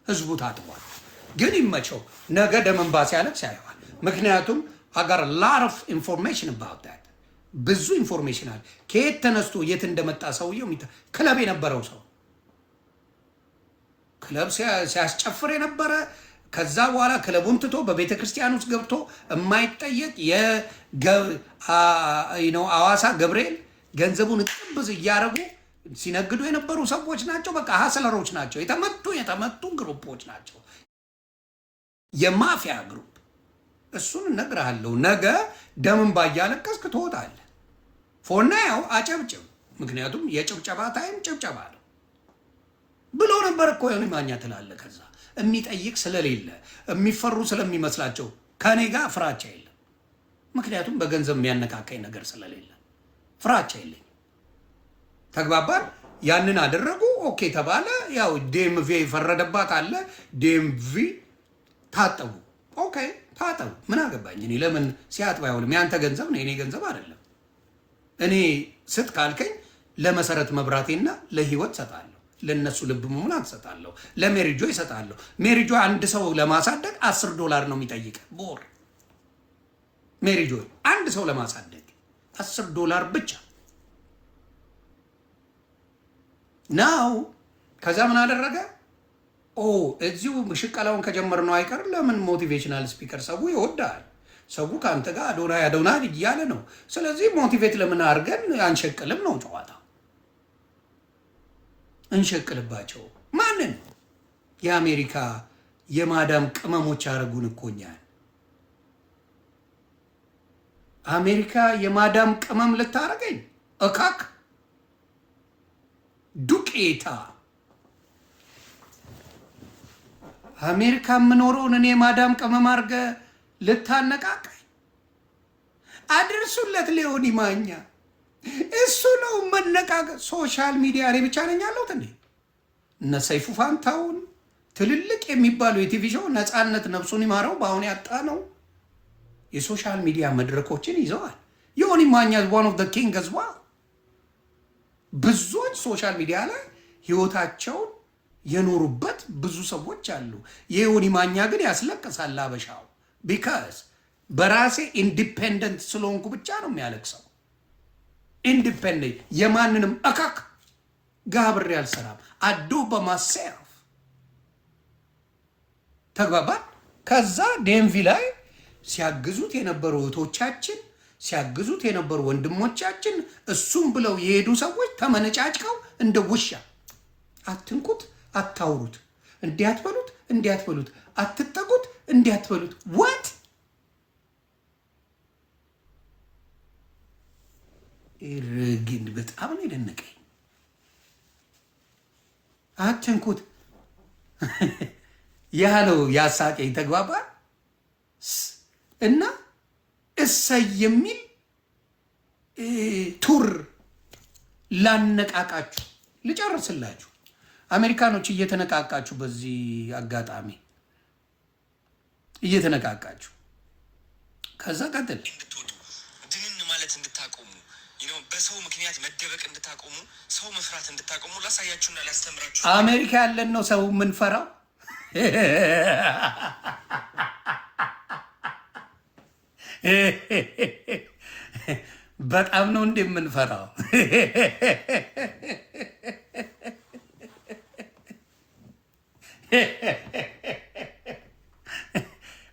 ህዝቡ ታጥቧል። ግን ይመቸው፣ ነገ ደም እንባ ሲያለቅስ ያየዋል። ምክንያቱም I got a lot of information about that። ብዙ information አለ። ከየት ተነስቶ የት እንደመጣ ሰውየው፣ ክለብ የነበረው ሰው፣ ክለብ ሲያስጨፍር የነበረ፣ ከዛ በኋላ ክለቡን ትቶ በቤተ ክርስቲያን ውስጥ ገብቶ የማይጠየቅ አዋሳ ገብርኤል ገንዘቡን ጥብዝ እያደረጉ ሲነግዱ የነበሩ ሰዎች ናቸው። በቃ hustler ኦች ናቸው። የተመቱ የተመቱ group ኦች ናቸው። የማፊያ group። እሱን እነግርሃለሁ። ነገ ደም እንባ እያለቀስክ ትወጣለህ። For now አጨብጭብ። ምክንያቱም የጭብጨባ time ጭብጨባ ነው ብሎ ነበር እኮ ዮኒ ማኛ ትላለህ። ከዛ የሚጠይቅ ስለሌለ፣ የሚፈሩ ስለሚመስላቸው ከኔ ጋር ፍራቻ የለም። ምክንያቱም በገንዘብ የሚያነካካኝ ነገር ስለሌለ ፍራቻ የለኝም። ተግባባን። ያንን አደረጉ። Okay ተባለ። ያው DMV የፈረደባት አለ። DMV ታጠቡ። Okay ታጠቡ። ምን አገባኝ እኔ፣ ለምን ሲያጥብ አይሆንም? ያንተ ገንዘብ ነው፣ የኔ ገንዘብ አይደለም። እኔ ስጥ ካልከኝ ለመሰረት መብራቴና ለህይወት ሰጣለሁ። ለእነሱ ልብ መሙላት ሰጣለሁ። ለሜሪጆ ይሰጣለሁ። ሜሪጆ አንድ ሰው ለማሳደግ 10 ዶላር ነው የሚጠይቀ ቦር። ሜሪጆ አንድ ሰው ለማሳደግ 10 ዶላር ብቻ now። ከዛ ምን አደረገ? ኦ እዚሁ ሽቀላውን ከጀመርነው አይቀር ለምን motivational speaker፣ ሰው ይወዳል። ሰው ከአንተ ጋር አዶናይ አዶናይ እያለ ነው። ስለዚህ motivate ለምን አድርገን አንሸቅልም ነው ጨዋታ። እንሸቅልባቸው። ማንን? የአሜሪካ የማዳም ቅመሞች አረጉን እኮ እኛን። አሜሪካ የማዳም ቅመም ልታረገኝ፣ እካክ ዱቄታ። አሜሪካ የምኖረውን እኔ ማዳም ቅመም አድርገ ልታነቃቃኝ። አድርሱለት ሊሆን ይማኛ፣ እሱ ነው መነቃቀ። Social media እኔ ብቻ ነኝ ያለሁት እንዴ? እነ ሰይፉ ፋንታውን፣ ትልልቅ የሚባሉ የ TV show፣ ነፃነት ነፍሱን ይማረው በአሁን ያጣ ነው፣ የ social media መድረኮችን ይዘዋል። ዮኒ ማኛ one of king as well። ብዙዎች social media ላይ ህይወታቸውን የኖሩበት ብዙ ሰዎች አሉ። የዮኒ ማኛ ግን ያስለቅሳል አበሻው። Because በራሴ independent ስለሆንኩ ብቻ ነው የሚያለቅሰው። Independent፣ የማንንም እካክ ጋብሬ አልሰራም። I do by myself። ተግባባን። ከዛ DMV ላይ ሲያግዙት የነበሩ እህቶቻችን፣ ሲያግዙት የነበሩ ወንድሞቻችን፣ እሱም ብለው የሄዱ ሰዎች ተመነጫጭቀው እንደ ውሻ አትንኩት፣ አታውሩት፣ እንዲህ አትበሉት፣ እንዲህ አትበሉት፣ አትጠጉት፣ እንዲህ አትበሉት። What? ግን በጣም ነው የደነቀኝ። አትንኩት ያለው ያሳቀኝ። ተግባባ እና እሰይ የሚል tour ላነቃቃችሁ ልጨርስላችሁ። አሜሪካኖች እየተነቃቃችሁ፣ በዚህ አጋጣሚ እየተነቃቃችሁ፣ ከዛ ቀጥል። እንድትወጡ፣ ድንን ማለት እንድታቆሙ፣ በሰው ምክንያት መደበቅ እንድታቆሙ፣ ሰው መፍራት እንድታቆሙ ላሳያችሁና ላስተምራችሁ። አሜሪካ ያለን ነው ሰው የምንፈራው። በጣም ነው እንደ የምንፈራው።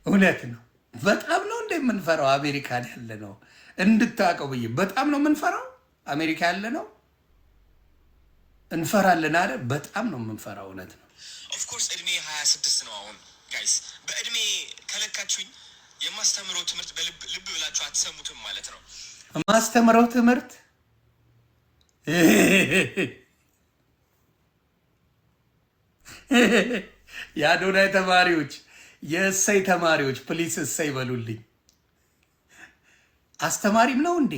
እውነት ነው። በጣም ነው እንደ የምንፈራው አሜሪካን ያለ ነው፣ እንድታውቀው ብዬ። በጣም ነው የምንፈራው። አሜሪካ ያለ ነው እንፈራለን አይደል? በጣም ነው የምንፈራው። እውነት ነው። Of course እድሜ 26 ነው አሁን guys። በእድሜ ከለካችሁኝ የማስተምረው ትምህርት በልብ ልብ ብላችሁ አትሰሙትም ማለት ነው። የማስተምረው ትምህርት፣ የአዶናይ ተማሪዎች፣ የእሰይ ተማሪዎች please እሰይ በሉልኝ። አስተማሪም ነው እንዴ?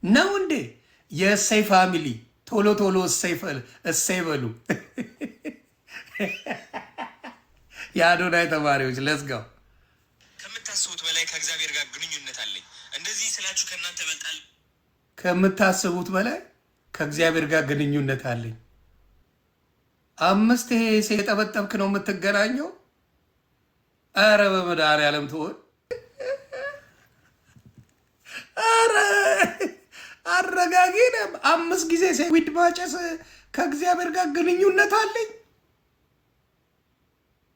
ነው እንዴ? የእሰይ family ቶሎ ቶሎ እሰይ በሉ። የአዶናይ ተማሪዎች let's go። ከምታስቡት በላይ ከእግዚአብሔር ጋር ግንኙነት አለኝ። እንደዚህ ስላችሁ ከእናንተ እበልጣለሁ ከምታስቡት በላይ ከእግዚአብሔር ጋር ግንኙነት አለኝ። አምስት ይሄ የጠበጠብክ ነው የምትገናኘው። ኧረ በመድኃኒዓለም ትሆን። ኧረ አረጋጊ። አምስት ጊዜ weed ማጨስ ከእግዚአብሔር ጋር ግንኙነት አለኝ።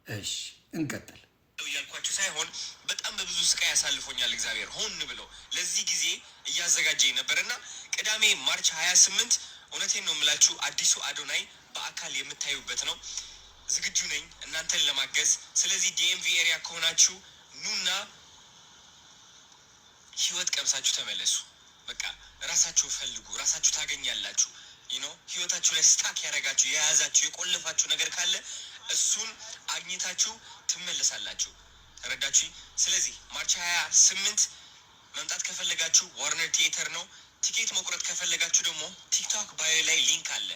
እሺ እንቀጥል። እያልኳችሁ ሳይሆን በጣም በብዙ ስቃይ ያሳልፎኛል እግዚአብሔር፣ ሆን ብሎ ለዚህ ጊዜ እያዘጋጀኝ ነበርና ቅዳሜ March 28፣ እውነቴን ነው የምላችሁ፣ አዲሱ አዶናይ በአካል የምታዩበት ነው። ዝግጁ ነኝ እናንተን ለማገዝ። ስለዚህ DMV area ከሆናችሁ ኑና ህይወት ቀምሳችሁ ተመለሱ። በቃ ራሳችሁ ፈልጉ፣ ራሳችሁ ታገኛላችሁ። ህይወታችሁ ላይ stuck ያደረጋችሁ፣ የያዛችሁ፣ የቆለፋችሁ ነገር ካለ እሱን አግኝታችሁ ትመለሳላችሁ። ተረዳችሁ? ስለዚህ March 28 መምጣት ከፈለጋችሁ Warner Theater ነው። ቲኬት መቁረጥ ከፈለጋችሁ ደግሞ TikTok bio ላይ link አለ።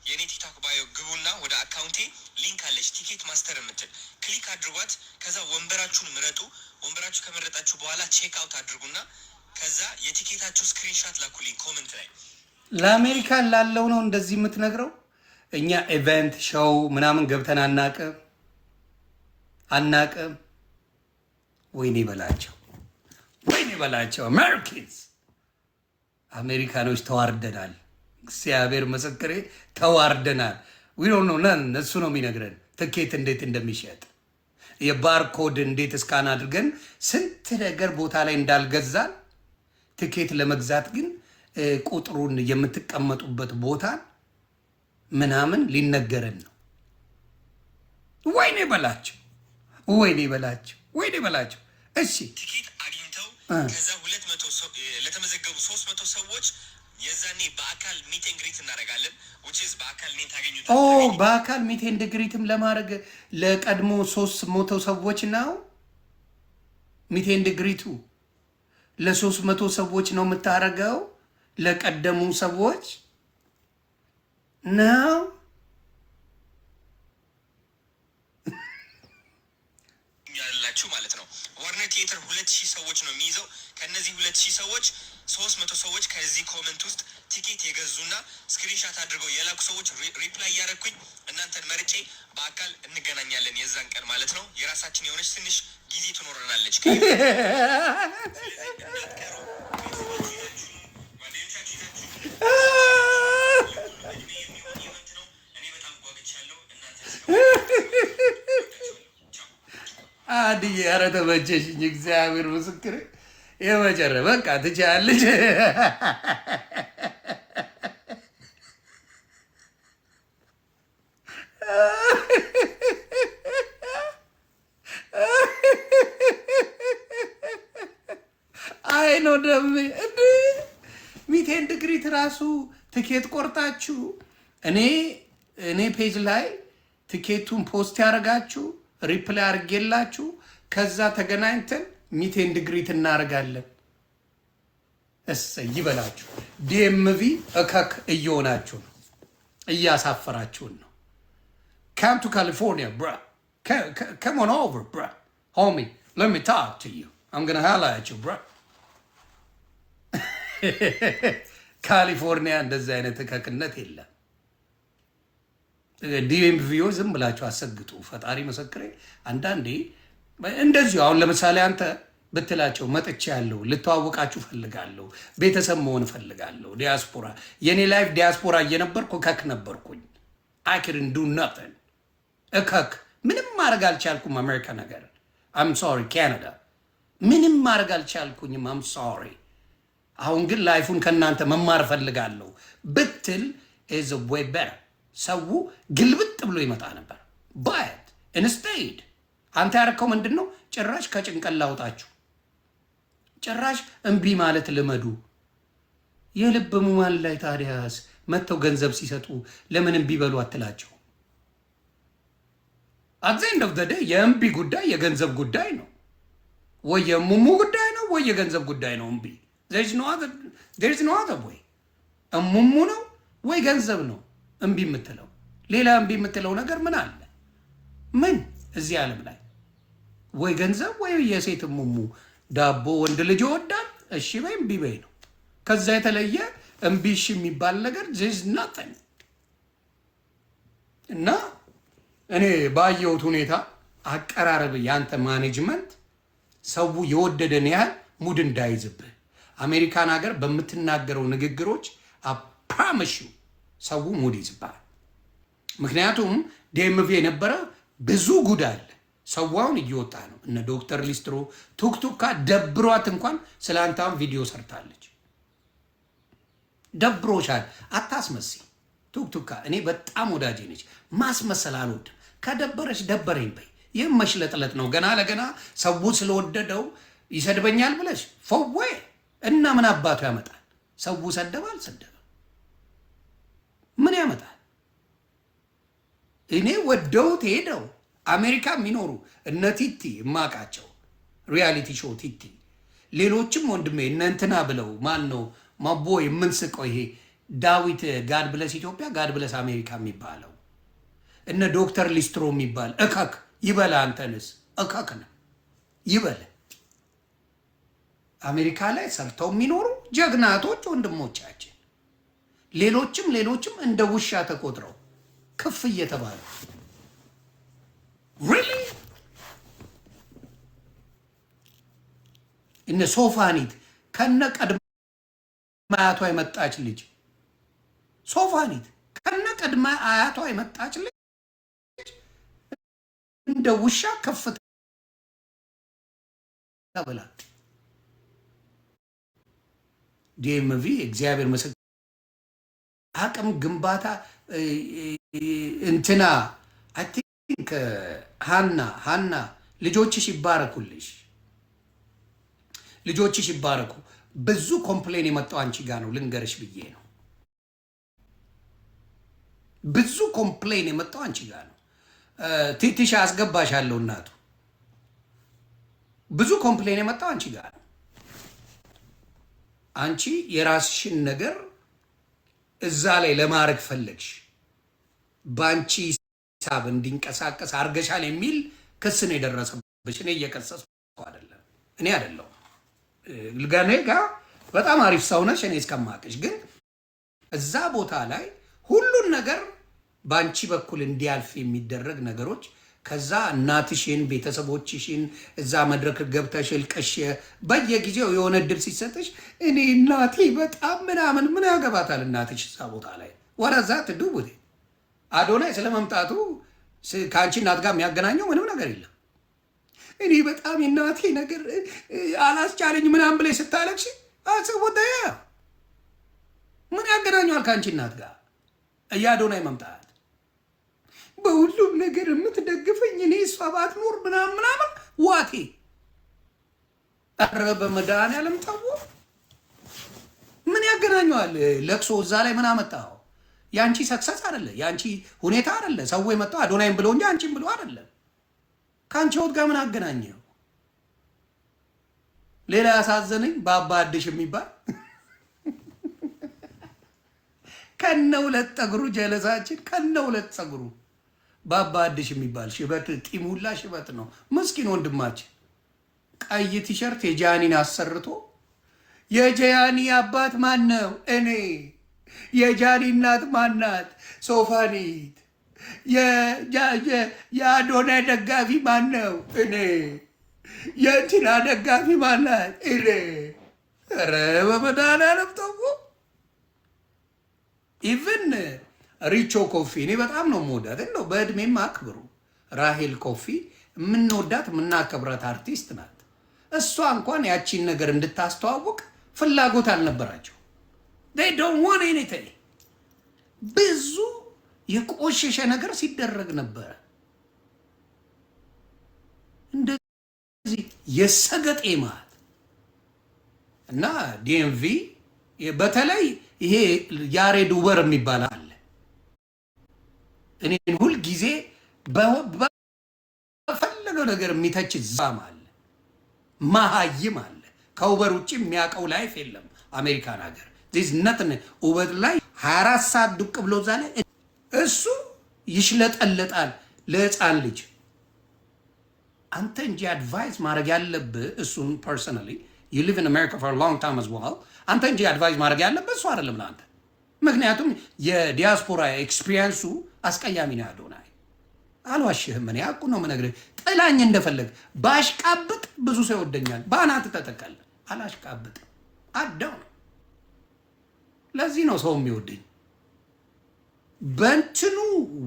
የእኔ TikTok bio ግቡና ወደ account ኤ link አለች፣ Ticket Master የምትል፣ click አድርጓት። ከዛ ወንበራችሁን ምረጡ። ወንበራችሁ ከመረጣችሁ በኋላ check out አድርጉና ከዛ የቲኬታችሁ screenshot ላኩልኝ comment ላይ። ለአሜሪካን ላለው ነው እንደዚህ የምትነግረው። እኛ event show ምናምን ገብተን አናቅም አናቅም። ወይኔ በላቸው፣ ወይኔ በላቸው። Americans፣ አሜሪካኖች ተዋርደናል። እግዚአብሔር ምስክሬ ተዋርደናል። We don't know none። እሱ ነው የሚነግረን ትኬት እንዴት እንደሚሸጥ፣ የ barcode እንዴት scan አድርገን ስንት ነገር ቦታ ላይ እንዳልገዛን፣ ትኬት ለመግዛት ግን ቁጥሩን፣ የምትቀመጡበት ቦታን ምናምን ሊነገረን ነው። ወይኔ በላቸው፣ ወይኔ በላቸው፣ ወይኔ በላቸው። እሺ። ቲኬት አግኝተው ከዛ 200 ለተመዘገቡ 300 ሰዎች የዛኔ በአካል meet and greet እናደርጋለን። Which is በአካል እኔን ታገኙታላችሁ። በአካል meet and greet ም ለማድረግ ለቀድሞ 300 ሰዎች ነው meet and greet ኡ። ለ300 ሰዎች ነው የምታደርገው፣ ለቀደሙ ሰዎች ነው። ያላችሁ ማለት ነው። Warner Theater 2000 ሰዎች ነው የሚይዘው። ከእነዚህ 2000 ሰዎች 300 ሰዎች ከዚህ comment ውስጥ ቲኬት የገዙና screenshot አድርገው የላኩ ሰዎች reply እያደረግኩኝ እናንተን መርጬ በአካል እንገናኛለን የዛን ቀን ማለት ነው። የራሳችን የሆነች ትንሽ ጊዜ ትኖረናለች። እንዳትቀሩ፣ ቤተሰባችሁ ይዛችሁ፣ ጓደኞቻችሁ ይዛችሁ፣ እድሜ የሚሆን event ነው። እኔ በጣም ጓግቻለሁ። እናንተ ቻው። አድዬ፣ ኧረ ተመቸሽኝ። እግዚአብሔር ምስክር የመጨረ በቃ ትችያለሽ። አይ ነው ደሜ እንዴ፣ meet and greet ራሱ ትኬት ቆርጣችሁ እኔ page ላይ ትኬቱን post ያደርጋችሁ፣ reply አድርጌላችሁ፣ ከዛ ተገናኝተን meet and greet እናደርጋለን። እሰይ ይበላችሁ። DMV እከክ እየሆናችሁ ነው፣ እያሳፈራችሁን ነው። Come to California, bruh. Come on over, bruh. Homie, let me talk to you. I'm gonna holla at you, bruh. ካሊፎርኒያ እንደዚህ አይነት እከክነት የለም። DMV ዮ ዝም ብላችሁ አሰግጡ። ፈጣሪ ምስክሬ። አንዳንዴ እንደዚሁ አሁን ለምሳሌ አንተ ብትላቸው መጥቼ ያለው ልተዋወቃችሁ ፈልጋለሁ፣ ቤተሰብ መሆን ፈልጋለሁ። ዲያስፖራ የኔ life ዲያስፖራ እየነበርኩ እከክ ነበርኩኝ። I couldn't do nothing፣ እከክ፣ ምንም ማድረግ አልቻልኩም። አሜሪካ ነገር፣ I'm sorry፣ ካናዳ ምንም ማድረግ አልቻልኩኝም። I'm sorry። አሁን ግን life ኡን ከእናንተ መማር ፈልጋለሁ ብትል is way better። ሰው ግልብጥ ብሎ ይመጣ ነበር። But instead አንተ ያረከው ምንድን ነው? ጭራሽ ከጭንቀት ላውጣችሁ፣ ጭራሽ እምቢ ማለት ልመዱ። የልብ ሙማን ላይ ታዲያስ መጥተው ገንዘብ ሲሰጡ ለምን እምቢ በሉ አትላቸው? At the end of the day የእምቢ ጉዳይ የገንዘብ ጉዳይ ነው፣ ወይ የሙሙ ጉዳይ ነው፣ ወይ የገንዘብ ጉዳይ ነው። እምቢ there's no other way። እሙሙ ነው ወይ ገንዘብ ነው እምቢ የምትለው። ሌላ እምቢ የምትለው ነገር ምን አለ? ምን እዚህ ዓለም ላይ ወይ ገንዘብ ወይ የሴት ሙሙ። ዳቦ ወንድ ልጅ ይወዳል። እሺ በይ እምቢ በይ ነው። ከዛ የተለየ እምቢ እሺ የሚባል ነገር there's nothing። እና እኔ ባየሁት ሁኔታ አቀራረብ፣ ያንተ management ሰው የወደደን ያህል mood እንዳይዝብህ፣ አሜሪካን ሀገር በምትናገረው ንግግሮች I promise you ሰው mood ይዝብሃል። ምክንያቱም DMV የነበረ ብዙ ጉድ አለ። ሰው አሁን እየወጣ ነው። እነ ዶክተር ሊስትሮ ቱክቱካ ደብሯት እንኳን ስለ አንተ አሁን ቪዲዮ ሰርታለች። ደብሮሻል፣ አታስመስይ። ቱክቱካ እኔ በጣም ወዳጄ ነች። ማስመሰል አልወድም። ከደበረች ደበረኝ በይ። ይህም መሽለጥለጥ ነው። ገና ለገና ሰው ስለወደደው ይሰድበኛል ብለሽ ፈወ እና ምን አባቱ ያመጣል? ሰው ሰደበ አልሰደበ ምን ያመጣል? እኔ ወደውት ሄደው አሜሪካ የሚኖሩ እነ ቲቲ እማቃቸው reality show ቲቲ፣ ሌሎችም ወንድሜ እነ እንትና ብለው ማን ነው ማቦ የምንስቀው ይሄ ዳዊት God bless ኢትዮጵያ፣ God bless አሜሪካ የሚባለው፣ እነ ዶክተር ሊስትሮ የሚባል እከክ ይበላ፣ አንተንስ እከክ ነህ ይበል። አሜሪካ ላይ ሰርተው የሚኖሩ ጀግናቶች ወንድሞቻችን፣ ሌሎችም ሌሎችም እንደ ውሻ ተቆጥረው ክፍ እየተባሉ፣ really እነ ሶፋኒት ከነ ቅድመ አያቷ የመጣች ልጅ፣ ሶፋኒት ከነ ቅድመ አያቷ የመጣች ልጅ እንደ ውሻ ከፍ ተብላ። DMV እግዚአብሔር ምስክር አቅም ግንባታ እንትና I think ሃና፣ ሃና ልጆችሽ ይባረኩልሽ፣ ልጆችሽ ይባረኩ። ብዙ complain የመጣው አንቺ ጋር ነው፣ ልንገርሽ ብዬ ነው። ብዙ complain የመጣው አንቺ ጋር ነው። ቲቲሻ አስገባሻለሁ እናቱ። ብዙ complain የመጣው አንቺ ጋር ነው። አንቺ የራስሽን ነገር እዛ ላይ ለማድረግ ፈለግሽ፣ በአንቺ ሂሳብ እንዲንቀሳቀስ አርገሻል የሚል ክስ ነው የደረሰብሽ። እኔ እየከሰስኩ አይደለም፣ እኔ አይደለሁም። ገኔ ጋ በጣም አሪፍ ሰው ነሽ፣ እኔ እስከማውቅሽ። ግን እዛ ቦታ ላይ ሁሉን ነገር በአንቺ በኩል እንዲያልፍ የሚደረግ ነገሮች፣ ከዛ እናትሽን፣ ቤተሰቦችሽን እዛ መድረክ ገብተሽ እልቀሽ በየጊዜው የሆነ እድል ሲሰጥሽ እኔ እናቴ በጣም ምናምን፣ ምን ያገባታል እናትሽ እዛ ቦታ ላይ? ወረዛ ትዱቡቴ አዶናይ ስለመምጣቱ ከአንቺ እናት ጋር የሚያገናኘው ምንም ነገር የለም። እኔ በጣም የእናቴ ነገር አላስቻለኝ ምናምን ብለሽ ስታለቅሽ ወደ ምን ያገናኘዋል ከአንቺ እናት ጋር የአዶናይ መምጣት? በሁሉም ነገር የምትደግፈኝ እኔ እሷ ባትኖር ምናምን ምናምን ዋቴ። ኧረ በመድኃኒዓለም ተው። ምን ያገናኘዋል? ለቅሶ እዛ ላይ ምን አመጣው? የአንቺ success አይደለ፣ የአንቺ ሁኔታ አይደለ። ሰው የመጣው አዶናይም ብሎ እንጂ አንቺም ብሎ አይደለም። ከአንቺ ህይወት ጋር ምን አገናኘው? ሌላ ያሳዘነኝ በአባ አድሽ የሚባል ከነ ሁለት ጠጉሩ፣ ጀለሳችን ከነ ሁለት ፀጉሩ ባባ አድሽ የሚባል ሽበት ጢሙላ ሽበት ነው። ምስኪን ወንድማችን ቀይ ቲሸርት የጃኒን አሰርቶ የጃኒ አባት ማን ነው? እኔ። የጃኒ እናት ማናት? ሶፋኒት። የአዶናይ ደጋፊ ማን ነው? እኔ። የእንትና ደጋፊ ማናት? እኔ። ኧረ በመድኃኒዓለም ተው። Even ሪቾ ኮፊ እኔ በጣም ነው የምወዳት። እንደው በእድሜም አክብሩ። ራሄል ኮፊ የምንወዳት የምናከብራት አርቲስት ናት። እሷ እንኳን ያቺን ነገር እንድታስተዋውቅ ፍላጎት አልነበራቸው። They don't want anything። ብዙ የቆሸሸ ነገር ሲደረግ ነበረ። እንደዚህ የሰገጤ ማለት እና DMV በተለይ ይሄ ያሬድ Uber የሚባል አለ። እኔን ሁልጊዜ በፈለገው ነገር የሚተች ዛም አለ፣ መሀይም አለ። ከ Uber ውጭ የሚያውቀው life የለም አሜሪካን ሀገር ነትን Uber ላይ 24 ሰዓት ዱቅ ብሎ እዛ ላይ እሱ ይሽለጠለጣል ለህፃን ልጅ። አንተ እንጂ advise ማድረግ ያለብህ እሱን፣ personally you live in America for long time as well፣ አንተ እንጂ advise ማድረግ ያለብህ እሱ አይደለም ለአንተ። ምክንያቱም የዲያስፖራ experience ኡ አስቀያሚ ነው። አዶናይ፣ አልዋሽህም። እኔ አቁ ነው የምነግርህ። ጥላኝ እንደፈለግ ባሽቃብጥ ብዙ ሰው ይወደኛል። በአናት ተጠቀል አላሽቃብጥም። አዳው ነው። ለዚህ ነው ሰው የሚወደኝ። በእንትኑ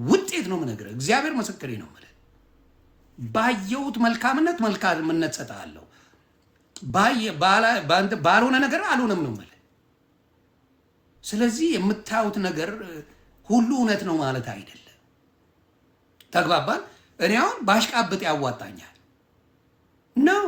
ውጤት ነው የምነግርህ። እግዚአብሔር ምስክሬ ነው የምልህ። ባየሁት መልካምነት መልካምነት ሰጥሃለሁ። ባልሆነ ነገር አልሆነም ነው የምልህ። ስለዚህ የምታዩት ነገር ሁሉ እውነት ነው ማለት አይደለም። ተግባባን? እኔ አሁን ባሽቃብጥ ያዋጣኛል ነው።